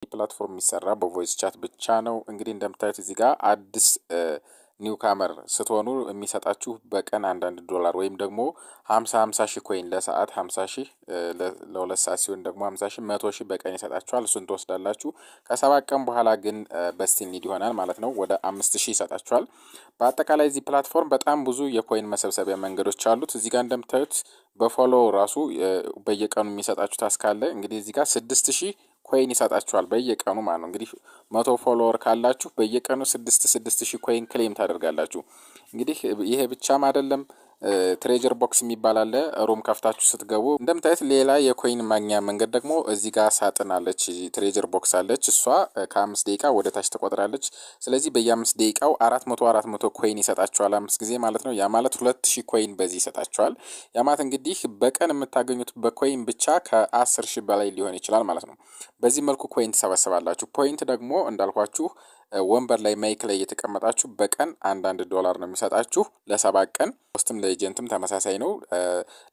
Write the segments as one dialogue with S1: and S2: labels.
S1: Platform የሚሰራ በ voice chat ብቻ ነው። እንግዲህ እንደምታዩት እዚህ ጋር አዲስ newcomer ስትሆኑ የሚሰጣችሁ በቀን አንዳንድ ዶላር ወይም ደግሞ 50 50 ሺህ coin፣ ለሰዓት 50,000፣ ለ2 ሰዓት ሲሆን ደግሞ 50,000፣ 100,000 በቀን ይሰጣችኋል። እሱን ትወስዳላችሁ። ከ7 ቀን በኋላ ግን በ still need ይሆናል ማለት ነው። ወደ 5000 ይሰጣችኋል። በአጠቃላይ እዚህ platform በጣም ብዙ የ coin መሰብሰቢያ መንገዶች አሉት። እዚህ ጋር እንደምታዩት በ follow ራሱ በየቀኑ የሚሰጣችሁ task አለ። እንግዲህ እዚህ ጋር 6000 coin ይሰጣችኋል በየቀኑ ማለት ነው። እንግዲህ 100 follower ካላችሁ በየቀኑ 6 6 ሺህ coin claim ታደርጋላችሁ። እንግዲህ ይሄ ብቻም አይደለም። Treasure box የሚባል አለ። Room ከፍታችሁ ስትገቡ እንደምታዩት ሌላ የ coin ማግኛ መንገድ ደግሞ እዚህ ጋር ሳጥን አለች፣ treasure box አለች። እሷ ከ5 ደቂቃ ወደ ታች ትቆጥራለች። ስለዚህ በየ5 ደቂቃው 400 400 coin ይሰጣችኋል፣ አምስት ጊዜ ማለት ነው። ያ ማለት 2000 coin በዚህ ይሰጣችኋል። ያ ማለት እንግዲህ በቀን የምታገኙት በ coin ብቻ ከ10,000 በላይ ሊሆን ይችላል ማለት ነው። በዚህ መልኩ coin ትሰበስባላችሁ። Point ደግሞ እንዳልኳችሁ ወንበር ላይ mic ላይ እየተቀመጣችሁ በቀን አንዳንድ ዶላር ነው የሚሰጣችሁ ለ7 ቀን። Host ም ለ agent ም ተመሳሳይ ነው።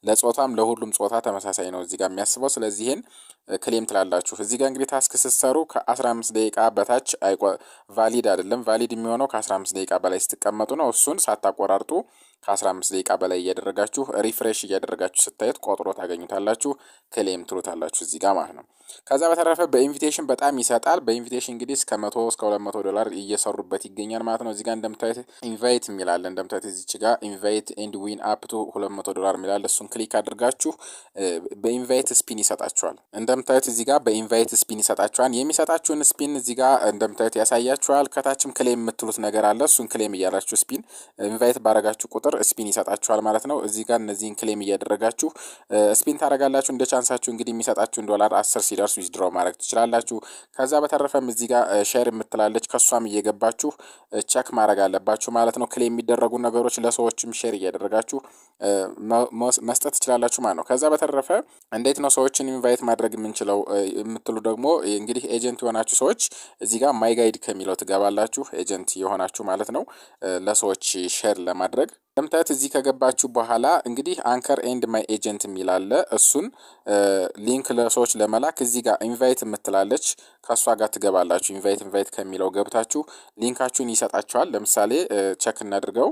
S1: ለጾታም ለሁሉም ጾታ ተመሳሳይ ነው እዚህ ጋር የሚያስበው። ስለዚህ ይሄን claim ትላላችሁ። እዚህ ጋር እንግዲህ task ስትሰሩ ከ15 ደቂቃ በታች valid አይደለም። Valid የሚሆነው ከ15 ደቂቃ በላይ ስትቀመጡ ነው። እሱን ሳታቆራርጡ ከ15 ደቂቃ በላይ እያደረጋችሁ refresh እያደረጋችሁ ስታዩት ቆጥሮ ታገኙታላችሁ። Claim ትሉታላችሁ እዚህ ጋር ማለት ነው። ከዛ በተረፈ በ invitation በጣም ይሰጣል። በ invitation እንግዲህ እስከ 100 እስከ 200 ዶላር እየሰሩበት ይገኛል ማለት ነው። እዚህ ጋር እንደምታዩት invite የሚል አለ። እንደምታዩት እዚች ጋር invite and win up to 200 ዶላር የሚል አለ። እሱን click አድርጋችሁ በ invite spin ይሰጣችኋል። እንደምታዩት እዚህ ጋር በ invite spin ይሰጣችኋል። የሚሰጣችሁን spin እዚህ ጋር እንደምታዩት ያሳያችኋል። ከታችም claim የምትሉት ነገር አለ። እሱን claim እያላችሁ spin invite ባረጋችሁ ቁጥር spin ይሰጣችኋል ማለት ነው። እዚህ ጋር እነዚህን claim እያደረጋችሁ spin ታደርጋላችሁ። እንደ chance ኣችሁ እንግዲህ የሚሰጣችሁን ዶላር 10 ሲደርስ withdraw ማድረግ ትችላላችሁ። ከዛ በተረፈም እዚህ ጋር share የምትላለች፣ ከእሷም እየገባችሁ check ማድረግ አለባችሁ ማለት ነው። Claim የሚደረጉ ነገሮች ለሰዎችም share እያደረጋችሁ መስጠት ትችላላችሁ ማለት ነው። ከዛ በተረፈ እንዴት ነው ሰዎችን invite ማድረግ የምንችለው የምትሉ ደግሞ እንግዲህ agent የሆናችሁ ሰዎች እዚህ ጋር my guide ከሚለው ትገባላችሁ። Agent የሆናችሁ ማለት ነው፣ ለሰዎች share ለማድረግ። እንደምታዩት እዚህ ከገባችሁ በኋላ እንግዲህ anchor and my agent የሚል አለ። እሱን link ለሰዎች ለመላክ እዚህ ጋር invite የምትላለች ከእሷ ጋር ትገባላችሁ። Invite ከሚለው ገብታችሁ link ኣችሁን ይሰጣችኋል። ለምሳሌ check እናድርገው።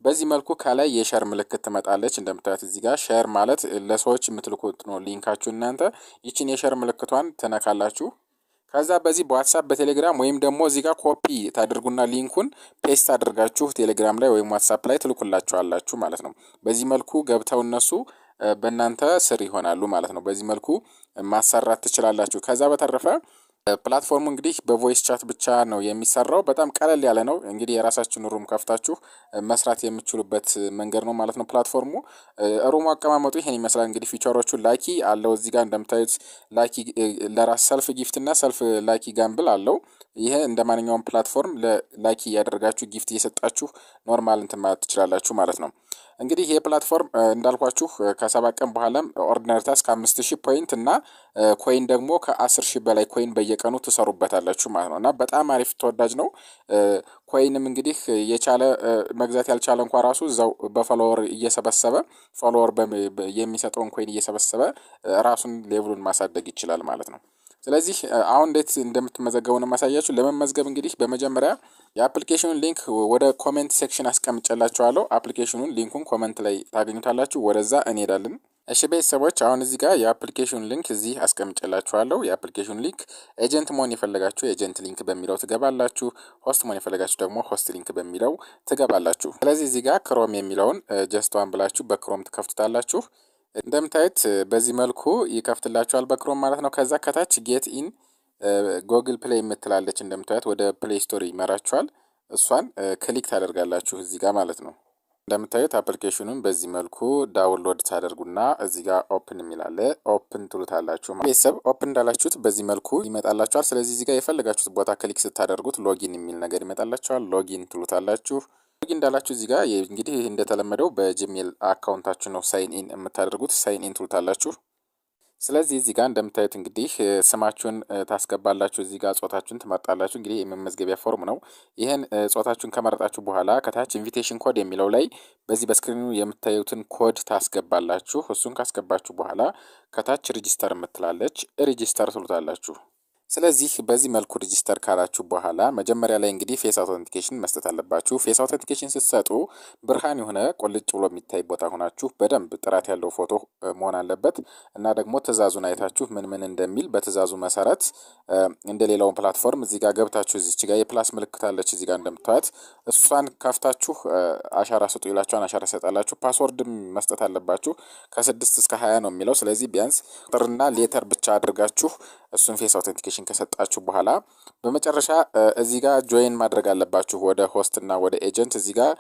S1: በዚህ መልኩ ከላይ የ share ምልክት ትመጣለች። እንደምታዩት እዚህ ጋር share ማለት ለሰዎች የምትልኩት ነው link ኣችሁ። እናንተ ይችን የ share ምልክቷን ትነካላችሁ። ከዛ በዚህ በ WhatsApp፣ በቴሌግራም ወይም ደግሞ እዚህ ጋር ኮፒ ታደርጉና link ኡን paste አድርጋችሁ ቴሌግራም ላይ ወይም WhatsApp ላይ ትልኩላቸዋላችሁ ማለት ነው። በዚህ መልኩ ገብተው እነሱ በእናንተ ስር ይሆናሉ ማለት ነው። በዚህ መልኩ ማሰራት ትችላላችሁ። ከዛ በተረፈ platform ኡ እንግዲህ በ voice chat ብቻ ነው የሚሰራው። በጣም ቀለል ያለ ነው። እንግዲህ የራሳችሁን room ከፍታችሁ መስራት የምትችሉበት መንገድ ነው ማለት ነው። Platform ኡ room ኡ አቀማመጡ ይሄን ይመስላል። እንግዲህ feature ኦቹ lucky አለው። እዚህ ጋር እንደምታዩት lucky ለራስ self gift እና self lucky gamble አለው። ይሄ እንደ ማንኛውም platform ለ lucky እያደረጋችሁ gift እየሰጣችሁ normal እንትን ማለት ትችላላችሁ ማለት ነው። እንግዲህ ይሄ platform እንዳልኳችሁ ከ7 ቀን በኋላም ordinary task 5000 point እና coin ደግሞ ከ10,000 በላይ coin በየቀኑ ትሰሩበታላችሁ ማለት ነው። እና በጣም አሪፍ ተወዳጅ ነው። Coin ም እንግዲህ የቻለ መግዛት ያልቻለ እንኳ ራሱ እዛው በ follower እየሰበሰበ፣ follower የሚሰጠውን coin እየሰበሰበ ራሱን level ኡን ማሳደግ ይችላል ማለት ነው። ስለዚህ አሁን እንዴት እንደምትመዘገቡ ነው የማሳያችሁ። ለመመዝገብ እንግዲህ በመጀመሪያ የ application ኑን link ወደ comment section አስቀምጬላችኋለሁ። Application ኑን link ኡን comment ላይ ታገኙታላችሁ። ወደዛ እንሄዳለን። እሺ ቤተሰቦች፣ አሁን እዚህ ጋር የ application link እዚህ አስቀምጬላችኋለሁ። የ application link agent መሆን የፈለጋችሁ agent link በሚለው ትገባላችሁ። Host መሆን የፈለጋችሁ ደግሞ host link በሚለው ትገባላችሁ። ስለዚህ እዚህ ጋር Chrome የሚለውን just one ብላችሁ በ Chrome ትከፍቱታላችሁ። እንደምታዩት በዚህ መልኩ ይከፍትላችኋል በ Chrome ማለት ነው። ከዛ ከታች get in Google Play የምትላለች እንደምታዩት ወደ Play Store ይመራችኋል። እሷን click ታደርጋላችሁ እዚህ ጋር ማለት ነው። እንደምታዩት application ኑን በዚህ መልኩ download ታደርጉና እዚህ ጋር open የሚል አለ፣ open ትሉታላችሁ። ቤተሰብ open እንዳላችሁት በዚህ መልኩ ይመጣላችኋል። ስለዚህ እዚህ ጋር የፈለጋችሁት ቦታ click ስታደርጉት login የሚል ነገር ይመጣላችኋል። Login ትሉታላችሁ። Login እንዳላችሁ እዚህ ጋር እንግዲህ እንደተለመደው በ Gmail account ኣችሁ ነው sign in የምታደርጉት። Sign in ትሉታላችሁ። ስለዚህ እዚህ ጋር እንደምታዩት እንግዲህ ስማችሁን ታስገባላችሁ። እዚህ ጋር ጾታችሁን ትመርጣላችሁ። እንግዲህ የመመዝገቢያ form ነው። ይህን ጾታችሁን ከመረጣችሁ በኋላ ከታች invitation code የሚለው ላይ በዚህ በ screen ኑ የምታዩትን ኮድ ታስገባላችሁ። እሱን ካስገባችሁ በኋላ ከታች register የምትላለች register ትሉታላችሁ። ስለዚህ በዚህ መልኩ register ካላችሁ በኋላ መጀመሪያ ላይ እንግዲህ face authentication መስጠት አለባችሁ። Face authentication ስትሰጡ ብርሃን የሆነ ቁልጭ ብሎ የሚታይ ቦታ ሆናችሁ በደንብ ጥራት ያለው ፎቶ መሆን አለበት እና ደግሞ ትዕዛዙን አይታችሁ ምን ምን እንደሚል በትዕዛዙ መሰረት እንደ ሌላውን platform እዚህ ጋር ገብታችሁ እዚች ጋር የ plus ምልክት አለች፣ እዚህ ጋር እንደምታዩት እሷን ከፍታችሁ አሻራ ስጡ ይላችኋል። አሻራ ትሰጣላችሁ። Password ም መስጠት አለባችሁ። ከ6 እስከ 20 ነው የሚለው። ስለዚህ ቢያንስ ቁጥርና letter ብቻ አድርጋችሁ እሱን face authentication ከሰጣችሁ በኋላ በመጨረሻ እዚህ ጋር join ማድረግ አለባችሁ ወደ host እና ወደ agent። እዚህ ጋር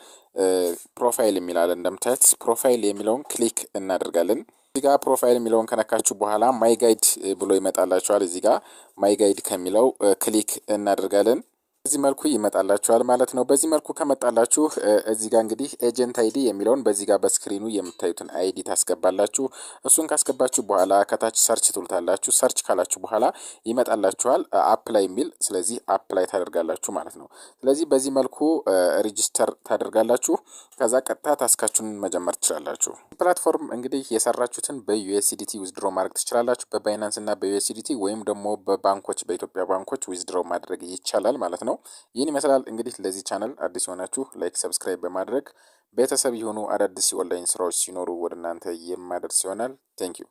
S1: profile የሚል አለ፣ እንደምታዩት profile የሚለውን click እናደርጋለን። እዚህ ጋር profile የሚለውን ከነካችሁ በኋላ my guide ብሎ ይመጣላችኋል። እዚህ ጋር my guide ከሚለው click እናደርጋለን። በዚህ መልኩ ይመጣላችኋል ማለት ነው። በዚህ መልኩ ከመጣላችሁ እዚህ ጋር እንግዲህ agent ID የሚለውን በዚህ ጋር በ screen ኑ የምታዩትን ID ታስገባላችሁ። እሱን ካስገባችሁ በኋላ ከታች search ትሉታላችሁ። Search ካላችሁ በኋላ ይመጣላችኋል apply የሚል። ስለዚህ apply ታደርጋላችሁ ማለት ነው። ስለዚህ በዚህ መልኩ register ታደርጋላችሁ። ከዛ ቀጥታ task ኣችሁን መጀመር ትችላላችሁ። Platform እንግዲህ የሰራችሁትን በ USDT withdraw ማድረግ ትችላላችሁ። በ Binance እና በ USDT ወይም ደግሞ በባንኮች፣ በኢትዮጵያ ባንኮች withdraw ማድረግ ይቻላል ማለት ነው። ይህን ይመስላል። እንግዲህ ለዚህ ቻናል አዲስ የሆናችሁ like፣ subscribe በማድረግ ቤተሰብ የሆኑ አዳዲስ የኦንላይን ስራዎች ሲኖሩ ወደ እናንተ የማደርስ ይሆናል። Thank you.